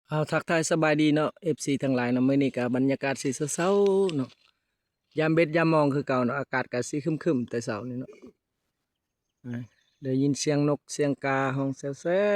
ເອົາ ທັກທາຍສະບາຍດີເນາະ ເອັຟຊີ ທັງຫຼາຍເນາະ. ມື້ນີ້ກະບັນຍາກາດຊິເຊົ້າໆເນາະ ຍາມເບັດຍາມມອງຄືເກົ່າເນາະ. ອາກາດກະຊິຄຶມໆແຕ່ເຊົ້ານີ້ເນາະ. ໄດ້ຍິນສຽງນົກສຽງກາຮ້ອງແຊ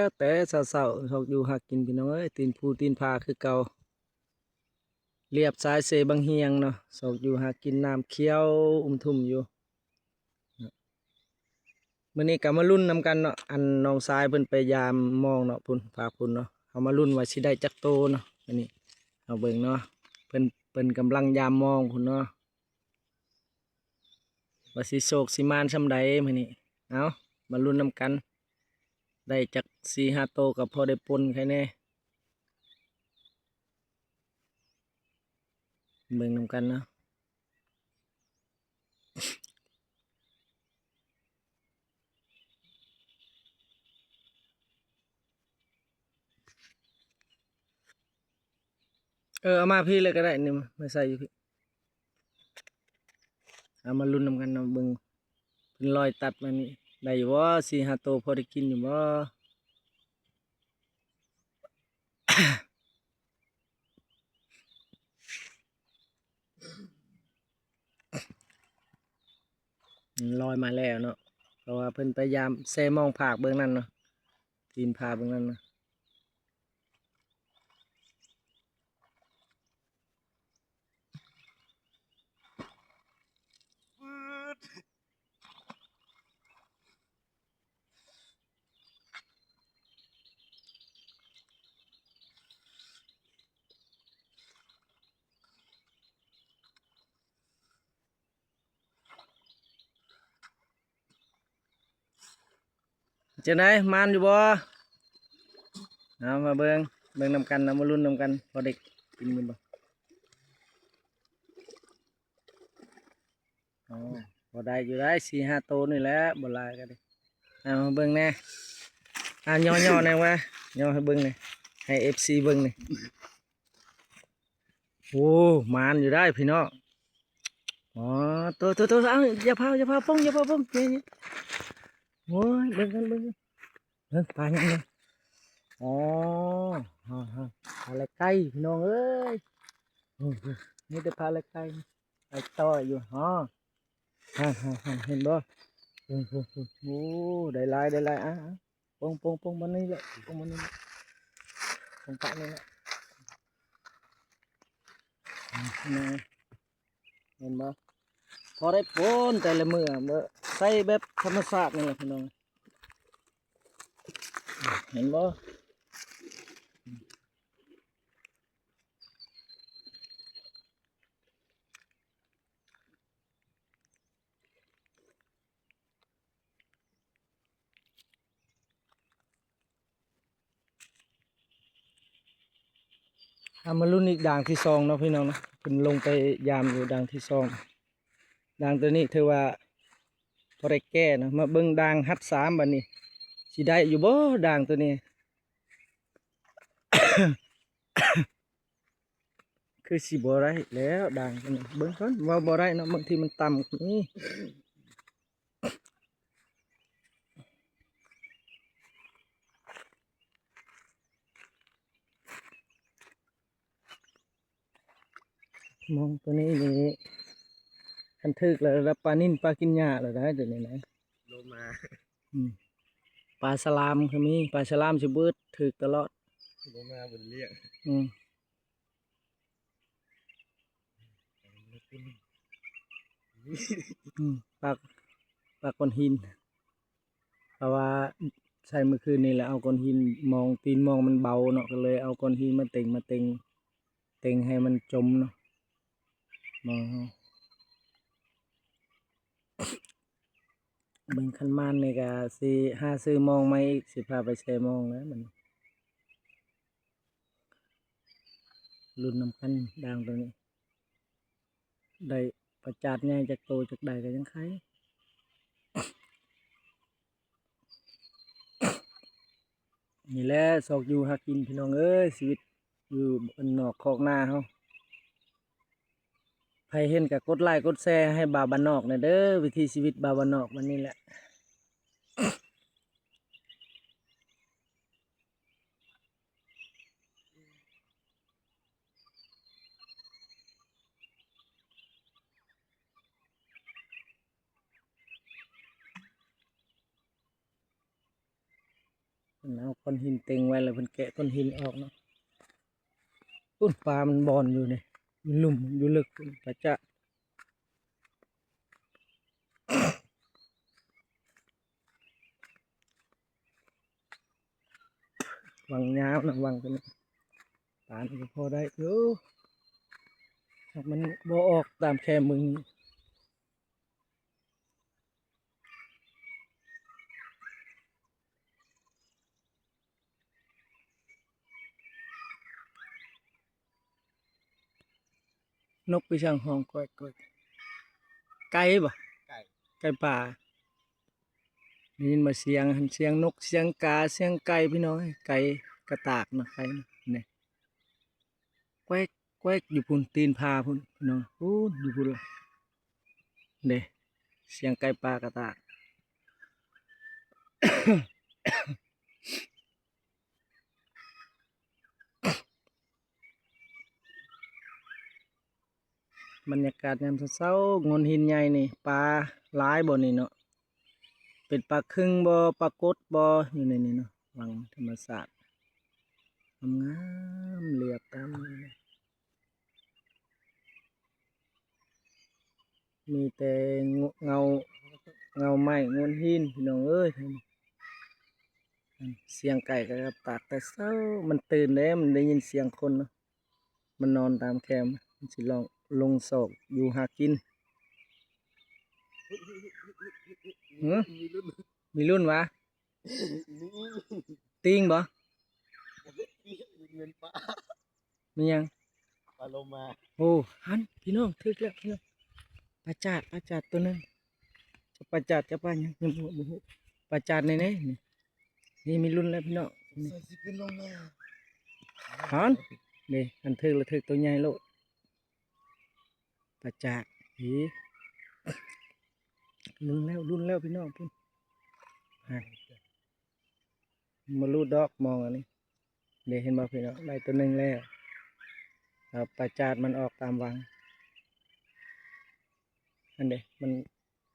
ວໆແຕ່ເຊົ້າໆ. ຊອກຢູ່ຫາກິນພີ່ນ້ອງເອີຍ ຕີນພູຕີນຜາຄືເກົ່າ ລຽບຊາຍເຊບັງຮຽງເນາະ. ຊອກຢູ່ຫາກິນ ນ້ຳຂຽວອຸ້ມທຸ່ມຢູ່. ມື້ນີ້ກະມາລຸ້ນນຳກັນເນາະ ອັນນ້ອງຊາຍເພິ່ນໄປຢາມມອງເນາະ ພຸ້ນ ພາກພຸ້ນເນາະ. ເຮົາມາລຸ້ນວ່າຊິໄດ້ຈັກໂຕເນາະ. ອັນນີ້ເຮົາເບິ່ງເນາະ ເພິ່ນ ເພິ່ນກຳລັງຢາມມອງພຸ້ນເນາະ ວ່າຊິໂຊກຊິໝານສ່ຳໃດມື້ນີ້. ເອົາ ມາລຸ້ນນຳກັນ ໄດ້ຈັກສີ່ຫ້າໂຕກະພໍໄດ້ປົນໄຂ່ແດ່. ເບິ່ງນຳກັນເນາະ. ເອີ ເອົາມາພີ້ເລີຍກະໄດ້ນີ້ ມາໃສ່ຢູ່ພີ້. ເອົາມາລຸ້ນນຳກັນເນາະ ເບິ່ງເພິ່ນລອຍຕັດມານີ້ ໄດ້ຢູ່ບໍ່ ສີ່ຫ້າໂຕ ພໍໄດ້ກິນຢູ່ບໍ່? ລອຍມາແລ້ວເນາະ ເພາະວ່າເພິ່ນໄປຢາມແຊມອງພາກເບື້ອງນັ້ນເນາະ ຕີນຜາເບື້ອງນັ້ນເນາະ. ຈັ່ງໃດ ໝານຢູ່ບໍ່? ເອົາ ມາເບິ່ງ ເບິ່ງນຳກັນເນາະ ມາລຸ້ນນຳກັນ ພໍໄດ້ກິນຢູ່ບໍ່? ອໍ ພໍໄດ້ຢູ່ໄດ໋ ສີ່ຫ້າໂຕນີ້ແຫຼະ ບໍ່ຫຼາຍກະດີ. ເອົາ ມາເບິ່ງແດ່ ອ່າ ຍໍໆແດ່ວ່າ ຍໍໃຫ້ເບິ່ງແດ່ ໃຫ້ເອັຟຊີເບິ່ງນີ້. ໂອ້ ໝານຢູ່ໄດ໋ພີ່ນ້ອງ. ອໍ ໂຕ ໂຕ ໂຕ ເອົາ ຢ່າພາວ ຢ່າພາວປົງ ຢ່າພາວປົງ ນີ້ ນີ້. ໂອ້ຍ ເບິ່ງກັນ ເບິ່ງກັນ ເບິ່ງປາຫຍັງນີ້. ອໍ ຮະ ຮະ ປາໄລ່ໄກ່ພີ່ນ້ອງເອີຍ. ໂອ້ຍ ມີແຕ່ປາໄລ່ໄກ່ ໄລ່ຕໍ່ຢູ່. ຮະ ຮະ ຮະ ເຫັນບໍ່? ໂອ້ ໂອ້ ໂອ້ ໂອ້ ໄດ້ຫຼາຍ ໄດ້ຫຼາຍ. ອາ ອາ ປົງ ປົງ ປົງ ບາດນີ້ແຫຼະ ປົງບາດນີ້ແຫຼະ ປົງປະນີ້ແຫຼະ. ເຫັນບໍ່? ພໍໄດ້ປົນແຕ່ລະມື້ ໃສ່ແບບທຳມະຊາດນີ້ແຫຼະພີ່ນ້ອງ ເຫັນບໍ່? ເອົາມາລຸ້ນອີກດ່າງທີສອງເນາະພີ່ນ້ອງເນາະ. ເພິ່ນລົງໄປຢາມຢູ່ດ່າງທີສອງ. ດ່າງໂຕນີ້ຖືວ່າພໍໄດ້ແກ່ເນາະ. ມາເບິ່ງດ່າງຮັດສາມບາດນີ້ ຊິໄດ້ຢູ່ບໍ່ດ່າງໂຕນີ້? ຄືຊິບໍ່ໄດ້ແລ້ວດ່າງໂຕນີ້ ເບິ່ງກ່ອນ ວ່າບໍ່ໄດ້ເນາະ ບາງທີມັນຕ່ຳກວ່ານີ້. ມອງໂຕນີ້ນີ້ ຄັນຖືກແລ້ວລະປານິນປາກິນຫຍ້າແລ້ວໄດ໋ໂຕນີ້ນະ. ໂລມາ ອືມ ປາສະຫຼາມກະມີ ປາສະຫຼາມຊິເບິດ ຖືກຕະຫຼອດ. ໂລມາບໍ່ໄດ້ລ້ຽງ ອືມ. ອືມ ປາ ປາກ້ອນຫີນ ເພາະວ່າໃສ່ມື້ຄືນນີ້ແຫຼະ ເອົາກ້ອນຫີນມອງ ຕີນມອງມັນເບົາເນາະ ກະເລີຍເອົາກ້ອນຫີນມາເຕັງ ມາເຕັງ ເຕັງໃຫ້ມັນຈົມເນາະ ມອງເຮົາ. ເບິ່ງຄັນໝານນີ້ກະຊິຫາຊື້ມອງໃໝ່ອີກ ຊິພາໄປແຊ່ມອງແລ້ວບັດນີ້. ລຸ້ນນຳກັນດ່າງໂຕນີ້ ໄດ້ປາຈາດໃຫຍ່ຈັກໂຕຈັກໃດກະຍັງໄຄ. ນີ້ແຫຼະຊອກຢູ່ຫາກິນພີ່ນ້ອງເອີຍ ຊີວິດຢູ່ບ້ານນອກຄອກນາເຮົາ. ໃຜເຫັນກະກົດໄລ້ກົດແຊໃຫ້ບ່າວບ້ານນອກແດ່ເດີ ວິຖີຊີວິດບ່າວບ້ານນອກມັນນີ້ແຫຼະ. ເອົາກ້ອນຫີນເຕັງໄວ້ ແລ້ວເພິ່ນແກະກ້ອນຫີນອອກເນາະ. ພຸ້ນ ປາມັນບ່ອນຢູ່ນີ້ ຢູ່ລຸ່ມ ຢູ່ເລິກພຸ້ນ ປາຈາກ ວັງຍາວນະ ວັງຕົວນີ້ ປານີ້ກໍພໍໄດ້ຢູ່ ຫາກມັນບໍ່ອອກຕາມແຄມເບິ່ງ. ນົກໄປຊ່າງຮ້ອງກ້ອຍໆ ໄກ່ບໍ່? ໄກ່ ໄກ່ປ່າ. ໄດ້ຍິນບໍ່ສຽງ ສຽງນົກ ສຽງກາ ສຽງໄກ່ ພີ່ນ້ອງເອີຍ ໄກ່ກະຕາກນະ ໄກ່ນະ ນີ້ ແກວັກ ແກວັກ ຢູ່ພຸ້ນ ຕີນຜາພຸ້ນ ພີ່ນ້ອງ ພຸ້ນ ຢູ່ພຸ້ນລະ ເດ້ ສຽງໄກ່ປ່າກະຕາກ. ບັນຍາກາດຍາມເຊົ້າໆ ໂງ່ນຫີນໃຫຍ່ນີ້ ປາຫຼາຍບໍ່ນີ້ເນາະ ເປັນປາຄຶງບໍ່ ປາກົດບໍ່ ຢູ່ໃນນີ້ເນາະ ວັງທຳມະຊາດ ງາມໆ ລຽບຕາມນີ້ ມີແຕ່ເຫງົາ ເຫງົາໄມ້ໂງ່ນຫີນ ພີ່ນ້ອງເອີຍ. ສຽງໄກ່ກໍຕາກແຕ່ເຊົ້າ ມັນຕື່ນເດ້ ມັນໄດ້ຍິນສຽງຄົນເນາະ ມັນນອນຕາມແຄມ ມັນຊິລອງລົງຊອກຢູ່ຫາກິນ. ຫື? ມີລຸ້ນຫວາ? ຕີງບໍ່? ແມ່ນປາ ມີຫຍັງ? ປາໂລມາ. ໂອ້ ຫັ້ນ ພີ່ນ້ອງ ຖືກແລ້ວ ພີ່ນ້ອງ ປາຈາດ ປາຈາດຕົວໜຶ່ງ. ຈະປາຈາດ ຈະປາຫຍັງ ຍັງບໍ່ຮູ້ ປາຈາດແນ່ໆ ນີ້ ນີ້ມີລຸ້ນແລ້ວ ພີ່ນ້ອງ ນີ້ ໃສ່ຊິຂຶ້ນລົງມາ ຫັ້ນ ນີ້ ຫັ້ນ ຖືກແລ້ວ ຖືກຕົວໃຫຍ່ໂລດ ປາຈາດ ເອີ ລຸ້ນແລ້ວ ລຸ້ນແລ້ວ ພີ່ນ້ອງ ພຸ້ນ ຮະ. ບໍ່ຫຼຸດດອກ ມອງອັນນີ້ ເດ້ ເຫັນບໍ່ພີ່ນ້ອງ ໄດ້ຕົວໜຶ່ງແລ້ວ ແລ້ວປາຈາດມັນອອກຕາມວັງ ອັນເດ້ ມັນ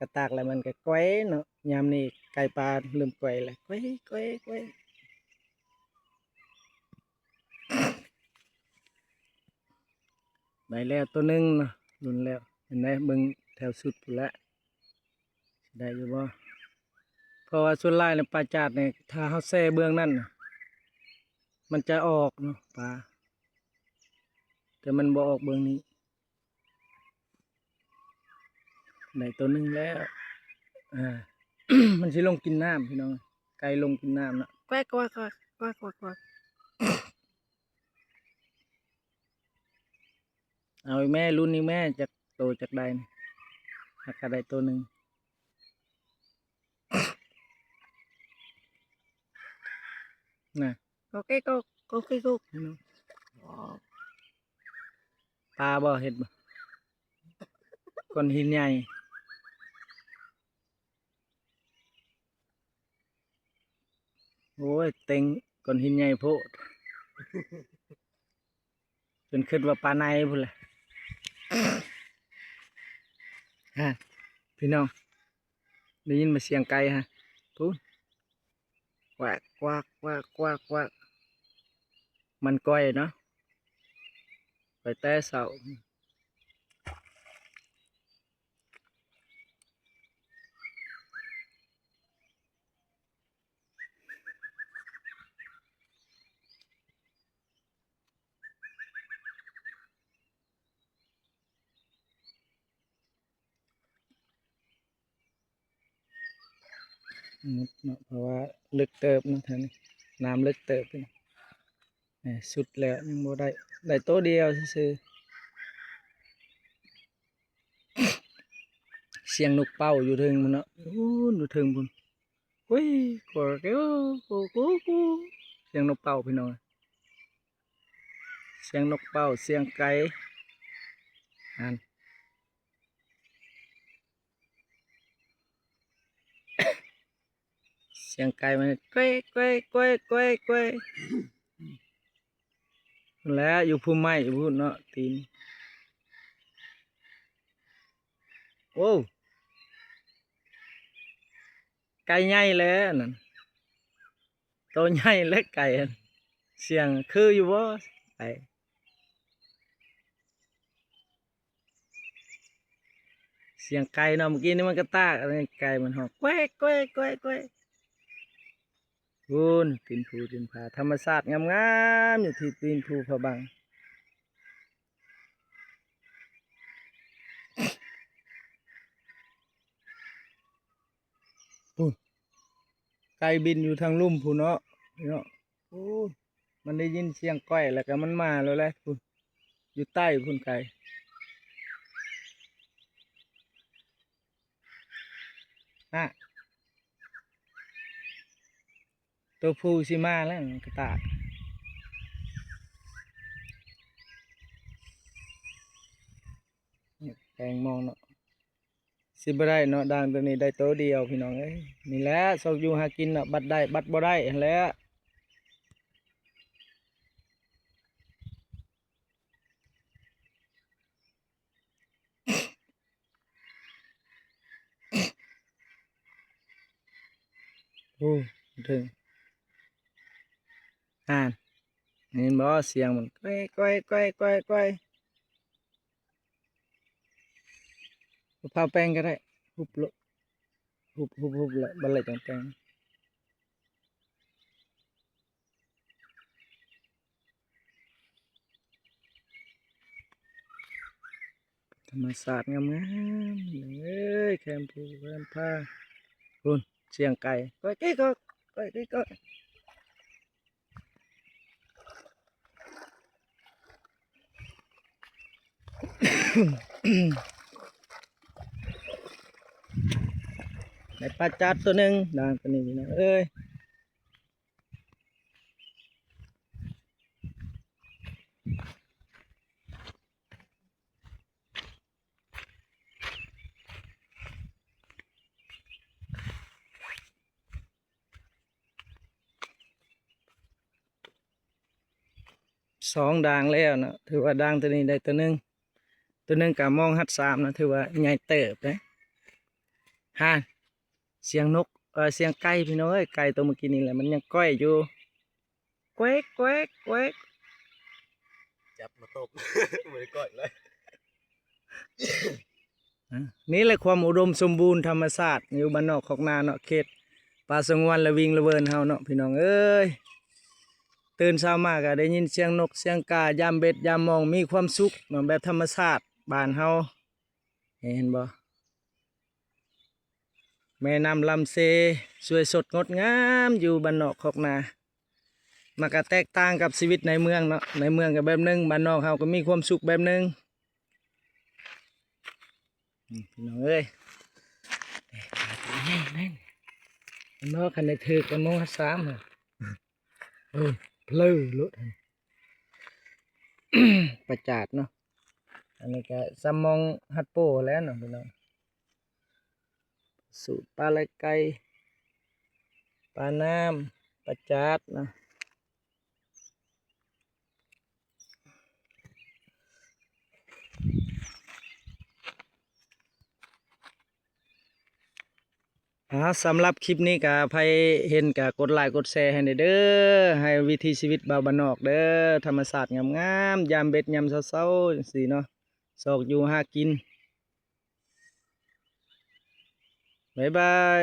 ກະຕາກແລ້ວມັນກໍແກວ່ງເນາະ ຍາມນີ້ໄກ່ປ່າເລີ່ມແກວ່ງແລ້ວ ແກວ່ງ ແກວ່ງ ແກວ່ງ. ໄດ້ແລ້ວຕົວໜຶ່ງເນາະ ລຸ້ນແລ້ວ ເຫັນໄດ໋ ເບິ່ງແຖວສຸດພຸ້ນແຫຼະ ໄດ້ຢູ່ບໍ່? ເພາະວ່າສ່ວນຫຼາຍແລ້ວປາຈາດນີ້ ຖ້າເຮົາແຊ່ເບື້ອງນັ້ນ ມັນຈະອອກເນາະປາ ແຕ່ມັນບໍ່ອອກເບື້ອງນີ້. ໄດ້ຕົວໜຶ່ງແລ້ວ ອ່າ ມັນຊິລົງກິນນ້ຳ ພີ່ນ້ອງ ໄກ່ລົງກິນນ້ຳເນາະ ແກວັກ ແກວັກ ແກວັກ ແກວັກ ແກວັກ. ເອົາອີກແມ່ ລຸ້ນອີກແມ່ ຈັກໂຕຈັກໄດ້ນີ້ ຫາກະໄດ້ໂຕໜຶ່ງ ນະ ກໍແກກໍ ກໍແກກໍ ປາບໍ່ ເຫັນບໍ່ ກ້ອນຫີນໃຫຍ່. ໂອ້ຍ ເຕັງ ກ້ອນຫີນໃຫຍ່ໂພດ ຈົນຄິດວ່າປາໄນພຸ້ນແຫຼະ ຮະ ພີ່ນ້ອງ ໄດ້ຍິນບໍ່ສຽງໄກ່ຮະ ພຸ້ນ ແກວັກ ແກວັກ ແກວັກ ແກວັກ ມັນກ້ອຍເນາະ ໄປແຕ່ເຊົ້າ. ໝົດເນາະ ເພາະວ່າເລິກເຕີບເນາະ ທາງນີ້ ນ້ຳເລິກເຕີບ ນີ້ ສຸດແລ້ວ ຍັງບໍ່ໄດ້ ໄດ້ໂຕດຽວຊື່ໆ. ສຽງນົກເປົ້າຢູ່ເທິງພຸ້ນເນາະ ພຸ້ນ ຢູ່ເທິງພຸ້ນ ໂອ້ຍ ກໍແກ້ວ ໂກໂກໂກ ສຽງນົກເປົ້າ ພີ່ນ້ອງ ສຽງນົກເປົ້າ ສຽງໄກ່ ຫັ້ນ ສຽງໄກ່ມັນແກວ ແກວ ແກວ ແກວ ແກວ ພຸ້ນແຫຼະ ຢູ່ພູໄມ້ພຸ້ນເນາະ ຕີນ ໂອ້ ໄກ່ໃຫຍ່ແຫຼະນັ້ນ. ໂຕໃຫຍ່ແລະໄກ່ຫັ້ນ ສຽງຄືຢູ່ບໍ່ໄກ່? ສຽງໄກ່ເນາະ ເມື່ອກີ້ນີ້ມັນກະຕາກ ອັນນີ້ໄກ່ມັນຮ້ອງແກວກໆໆໆ. ພຸ້ນ ຕີນພູຕີນຜາ ທຳມະຊາດງາມໆ ຢູ່ທີ່ຕີນພູຜາບັງ. ພຸ້ນ ໄກ່ບິນຢູ່ທາງລຸ່ມພຸ້ນເນາະ ເນາະ. ໂອ້ ມັນໄດ້ຍິນສຽງກ້ອຍ ແລ້ວກະມັນມາແລ້ວແຫຼະ ພຸ້ນ ຢູ່ໃຕ້ພຸ້ນໄກ່. ຮະ ໂຕຜູ້ຊິມາແລ້ວ ກະຕາກ ແປງມອງເນາະ. ຊິບໍ່ໄດ້ເນາະ ດ່າງໂຕນີ້ໄດ້ໂຕດຽວ ພີ່ນ້ອງເອີຍ. ນີ້ແຫຼະ ຊອກຢູ່ຫາກິນເນາະ ບັດໄດ້ບັດບໍ່ໄດ້ຫັ້ນແຫຼະ. ໂອ້ ເຖິງ ຫັ້ນ ເຫັນບໍ່ ສຽງມັນ ແກວກໆໆໆ. ບໍ່ພາວແປງກະໄດ້ ຮຸບໂລດ ຮຸບ ຮຸບ ຮຸບແລ້ວ ບັດແລ້ວຈັ່ງແປງ. ທຳມະຊາດງາມໆ ເອີຍ ແຄມພູແຄມຜາ. ພຸ້ນ ສຽງໄກ່ ກ້ອຍເກຍກອກ ກ້ອຍເກຍກອກ. ໄດ້ປາຈາດໂຕໜຶ່ງ ດ່າງໂຕນີ້ພີ່ນ້ອງເອີຍ. ສອງດ່າງແລ້ວເນາະ ຖືວ່າດ່າງໂຕນີ້ໄດ້ໂຕໜຶ່ງ ໂຕໜຶ່ງກະມອງຮັດສາມນະ ຖືວ່າໃຫຍ່ເຕີບເດ້. ຫາ ສຽງນົກ ເອີ ສຽງໄກ່ພີ່ນ້ອງເອີຍ ໄກ່ໂຕເມື່ອກີ້ນີ້ແຫຼະ ມັນຍັງກ້ອຍຢູ່ ແກວກໆໆ. ຈັບມາຕົບ ບໍ່ໄດ້ກ້ອຍເລີຍ. ອາ ນີ້ແຫຼະຄວາມອຸດົມສົມບູນທຳມະຊາດ ຢູ່ບ້ານນອກຄອກນາເນາະ ເຂດປ່າສະຫງວນລະວິງລະເວີນເຮົາເນາະ ພີ່ນ້ອງເອີຍ. ຕື່ນເຊົ້າມາກະໄດ້ຍິນສຽງນົກສຽງກາ ຢາມເບັດຢາມມອງ ມີຄວາມສຸກເນາະ ແບບທຳມະຊາດບ້ານເຮົາ ເຫັນບໍ່? ແມ່ນ້ຳລຳເຊ ສວຍສົດງົດງາມຢູ່ບ້ານນອກຄອກນາ. ມັນກະແຕກຕ່າງກັບຊີວິດໃນເມືອງເນາະ ໃນເມືອງກະແບບໜຶ່ງ ບ້ານນອກເຮົາກະມີຄວາມສຸກແບບໜຶ່ງ. ອືມ ພີ່ນ້ອງເອີຍ ເນາະ ຄັນໄດ້ຖືກກະໂມງສາມ ເອີ ເພີໂລດ ປາຈາດເນາະ. ອັນນີ້ກະສ່ຳມອງຮັດໂປ້ແລ້ວເນາະ ພີ່ນ້ອງ. ສູດປາໄຫຼໄກ່ ປານ້ຳ ປາຈາດນະ. ອາ ສຳລັບຄລິບນີ້ກະໃຜເຫັນກະກົດໄລກົດແຊໃຫ້ແດ່ເດີ ໃຫ້ວິຖີຊີວິດບ່າວບ້ານນອກເດີ ທຳມະຊາດງາມໆ ຢາມເບັດຍາມເຊົ້າໆ ຈັ່ງຊີ້ເນາະ ຊອກຢູ່ຫາກິນ. ບາຍບາຍ.